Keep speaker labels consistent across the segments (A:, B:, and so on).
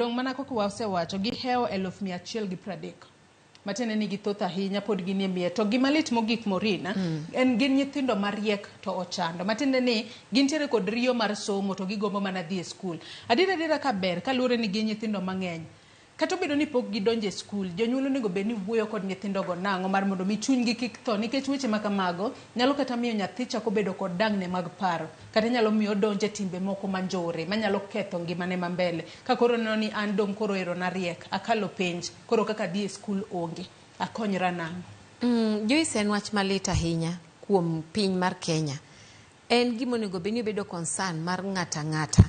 A: Dong' mana kaka wasewacho, gihewo 130,000. Matiende ni githoth ahinya, pod ginie mier. To gima lit mogik Morina, en gin nyithindo mariek to ochando. Matiende ni gintiere kod riyo mar somo to gigombo mana dhi e skul. Adiera adiera ka ber kaluwore ni gin nyithindo mang'eny. Kata obedo ni pok gidonjo e skul, jonyuol onego bed ni wuoyo kod nyithindogo nang'o mar mondo mi chunygi kik tho nikech weche ma kamago nyalo kata miyo nyathi chako bedo kod dang'ne mag paro kata nyalo miyo odonjo e timbe moko manjore manyalo ketho ngimane ma mbele. Ka koro oneno ni an dong' koro ero nariek, akalo penj, koro kaka adhi e skul onge, akonyra nang'o?
B: Joyce, en wach malit ahinya kuom piny mar Kenya. En gima onego bed ni obedo concern mar ng'ato ang'ata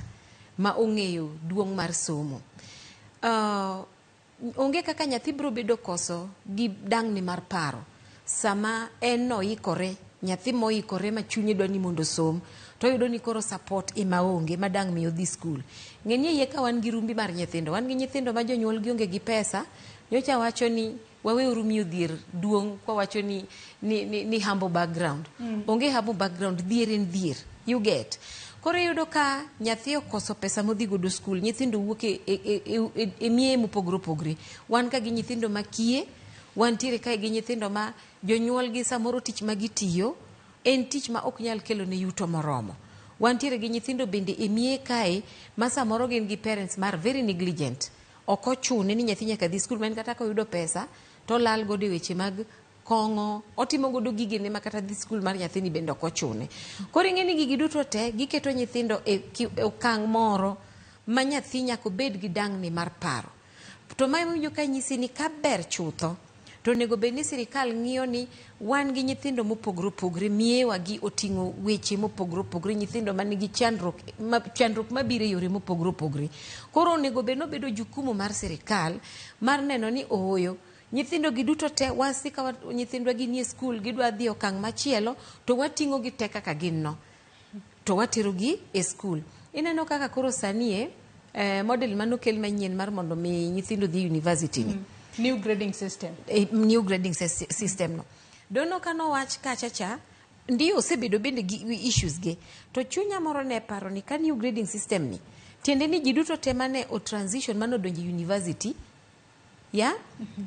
B: ma ong'eyo duong' mar somo. Onge kaka nyathi biro bedo koso gi dang'ni mar paro sama en noikore, nyathi moikore ma chunye dwa ni mondo osom, to oyudo ni koro support ema onge ma dang' mi odhi skul. Ng'e ni e iye ka wan gi rumbi mar nyithindo, wan gi nyithindo ma jonyuol gi onge gi pesa, nyocha wacho ni waweuru miyo dhier duong' kwawacho ni humble background. Onge humble background, dhier en dhier. You get. Koro iyudo ka nyathi okoso pesa modhi godo skul, nyithindo wuok e mieye mopogore opogore. Wan ka gi nyithindo ma kiye, wantiere kae gi nyithindo ma jonyuol gi samoro tich ma gitiyo en tich ma ok nyal kelo ne yuto moromo. Wantiere gi nyithindo bende e mieye kae ma samoro gin gi parents mar very negligent. Ok ochune ni nyathi nyaka dhi skul, ma en kata koyudo pesa to olal godo e weche mag kong'o, otimo godo gigene ma kata dhi skul mar nyathini bende ok ochune. Koro ing'e ni gigi duto te giketo nyithindo e okang' moro ma nyathi nyaka obed gi dang'ni mar paro. To mae winjo ka nyisi ni ka ber chutho to onego bed ni sirikal ng'iyo ni wan gi nyithindo mopogore opogore, miyewa gi oting'o weche mopogore opogore, nyithindo manigi chandruok, ma, chandruok mabiro e yore mopogore opogore. Koro onego bed ni obedo jukumu mar sirikal mar neno ni ooyo nyithindo gi duto te wasika nyithindwa gi nie skul gidwa dhi e okang' machielo to wating'o gi te kaka gin no to watero gi e skul. Ineno kaka koro sani model manokel manyien mar mondo mi nyithindo dhi university ni.
A: New grading system.
B: New grading system no. Dono ka nowach kacha cha, ndio osebedo bende gi issues ge. To chunya moro ne paro ni ka new grading system ni, tiende ni ji duto te mane o transition mane odonjo e university, ya?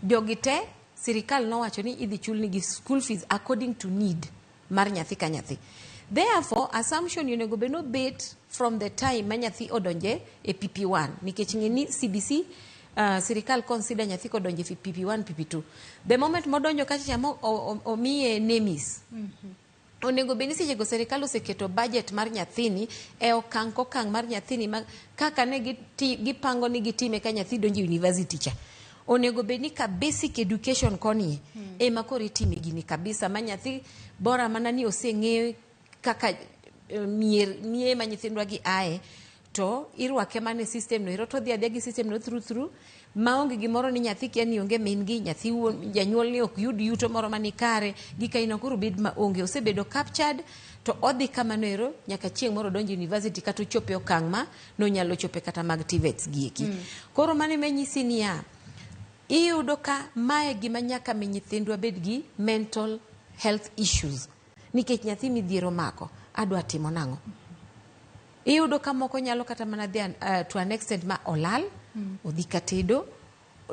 B: Jogi te, sirikal nowacho ni idhi chulnigi school fees according to need mar nyathi ka nyathi. Therefore, assumption onego bed nobet from the time ma nyathi odonje e PP1 nikech ng'e ni CBC sirikal consider nyathi kodonje e PP1 PP2. The moment modonjo kacha cha mo omiye NEMIS. Onego bed ni sechego sirikal oseketo budget mar nyathini e okang' kokang' mar nyathini ma kaka ne gipango ni gitime ka nyathi donjo e university cha. Onego bed ni ka basic education koni ema koro itime gini kabisa ma nyathi bora mana ni oseng'e kaka mier miye ma nyithindwa gi ae to irwake mana e system no ero to odhi adhiya gi system no through through maonge gimoro ni nyathi kia ni onge min gi nyathi wuon janyuol ni ok yud yuto moro mani kare gik aina koro bed maonge osebedo captured to odhi kamano ero nyaka chieng' moro odonj university kata ochope okang' ma nonyalo chope kata mag TVETs gi eki. Koro mano ema nyisi niya iyudo ka mae gima nyaka mi nyithindwa bed gi mental health issues nikech nyathi midhiero omako adwa timo nang'o iyudo ka moko nyalo kata mana dhi to an extent ma olal odhi katedo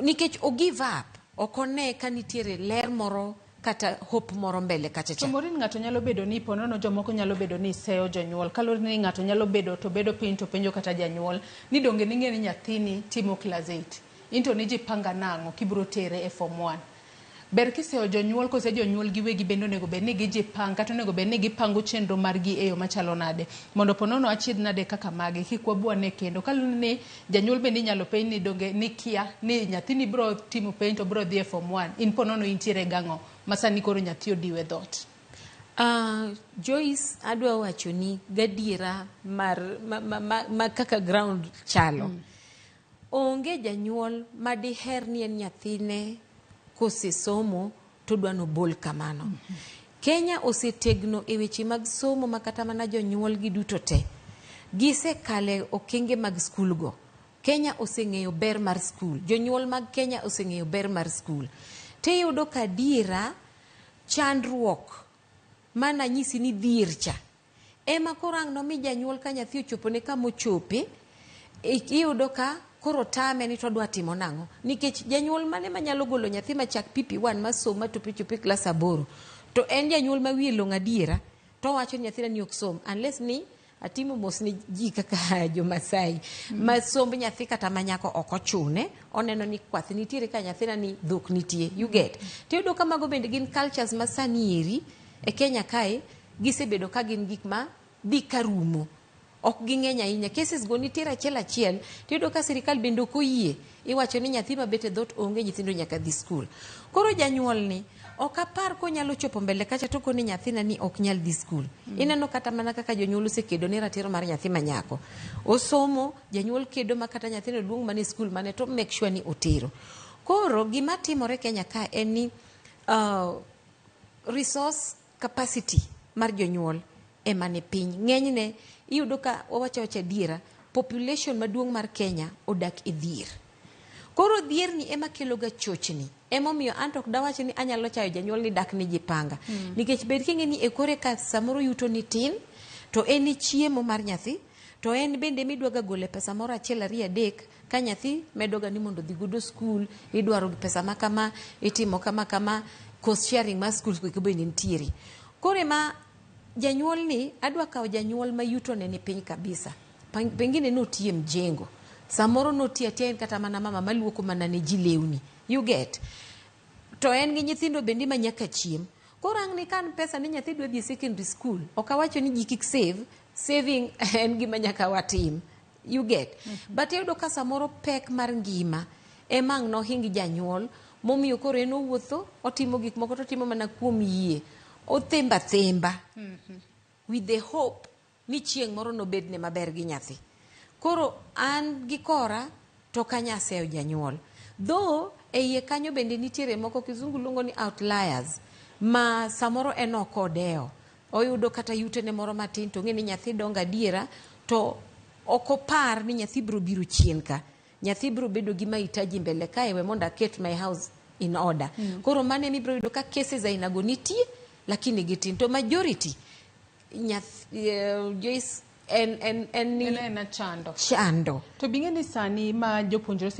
B: nikech o give up ok one ka nitiere ler moro kata hope moro mbele kacha
A: To
B: cha.
A: Maureen ng'ato nyalo bedo ni ponono jomoko nyalo bedo ni seyo jonyuol kaluwore ni ng'ato nyalo bedo to bedo piny to penjo kata janyuol ni donge ning'e ni nyathini timo class 8 in to nijipanga nang'o kibiro tere e form 1 ber kiseyo jonyuol kose jonyuol giwegi bende onego bed ni gijipang kata onego bed ni gipango chenro margi e yo machalo nade mondo ponono achiedh nade kaka magi kik wabwane kendo kaluwore ni janyuol bende inyalo penj ni donge nikia ni nyathini biro timo penj to biro dhi e form 1 in ponono intiere gang'o ma sani koro nyathi odiw e dhoot.
B: Joyce adwa wacho ni gadiera mar ma kaka ground chalo. Onge janyuol madiher ni en nyathine kosesomo to odwa nobol kamano. Kenya osetegno e weche mag somo ma kata mana jonyuol gi duto te gisekale okenge mag skul go. Kenya oseng'eyo ber mar skul. Jonyuol mag Kenya oseng'eyo ber mar skul. Tiyudo ka adiera chandruok mananyisi ni dhier cha ema koro ang' nomi janyuol ka nyathi ochopone kama ochope iyudo ka Koro tame ni to odwa timo nang'o? Nikech janyuol mane manyalo golo nyathi machak PP1 masom matope chope klas 8 to en janyuol ma wiye long'o adiera to owacho ni nyathina ni ok som, unless ni atimo mos ni ji kaka jo-Masai ma somb nyathi kata manyako ok ochune, oneno ni kwath nitiere ka nyathina ni dhok nitie, you get. Tiyudo ka mago bende gin cultures ma sani eri e Kenya kae gisebedo ka gin gik ma dhi karumo, ok ging'eny ahinya. Cases go nitiere achiel achiel. Tiyudo ka sirikal bende ok oyie, iwacho ni nyathi mabet e dhot onge, nyithindo nyaka dhi skul. Koro janyuol ni ok apar konyalo chopo mbele kacha to koni nyathina ni ok nyal dhi skul. Ineno kata mana kaka jonyuol osekedo ne ratiro mar nyathi manyako osomo, janyuol kedo ma kata nyathino luong mana e skul mane to make sure ni otero. Koro gima timore Kenya ka en ni resource capacity mar jonyuol ema ni piny. Ng'enyne iyudo ka wawacho awacha adiera, population maduong' mar Kenya odak e dhier. Koro dhierni ema kelo ga chochni. Emomiyo an to ok dawach ni anyalo chayo janyuol ni dak ni jipanga. Nikech bed king'e ni e kore ka samoro yuto ni tin, to en e chiemo mar nyathi, to en bende midwa ga gole pesa moro achiel ariyo adek ka nyathi medo ga ni mondo odhi godo skul, idwaro pesa ma kama, itimo kama kama, cost sharing mar skul go bende nitiere. Koro ema janyuol ni adwa kawo janyuol ma yuto ne ni piny kabisa. Pengine notiye mjengo. Samoro notiyo atiya en kata mana mama maluoko mana ne ji lewni. You get. To en gi nyithindo bende ma nyaka chiem. Koro ang' ni kan pesa ni nyathi dwa dhi e secondary school, ok awacho ni ji kik save, saving en gima nyaka watim. You get. But iyudo ka samoro pek mar ngima ema ang' nohing janyuol momiyo koro en owuotho otimo gik moko to otimo mana kuom yie. Othemba themba with the hope ni chieng' moro nobedne maber gi nyathi. Koro an gi kora to kanya aseyo janyuol. Though e iye kanyo bende nitiere moko kizungu luongo ni outliers ma samoro en ok odewo. Oyudo kata yutone moro matin to ong'e ni nyathi dongo adiera to ok opar ni nyathi biro biro chien ka. Nyathi biro bedo gi mahitaji mbele kae, we mondo aket my house in order. Koro mano ema ibiro yudo ka cases aina go nitie lakini gitin. To majority nyath, Joyce en ni
A: En ena chando.
B: Chando.
A: To bing'e ni sani ma jopuonjre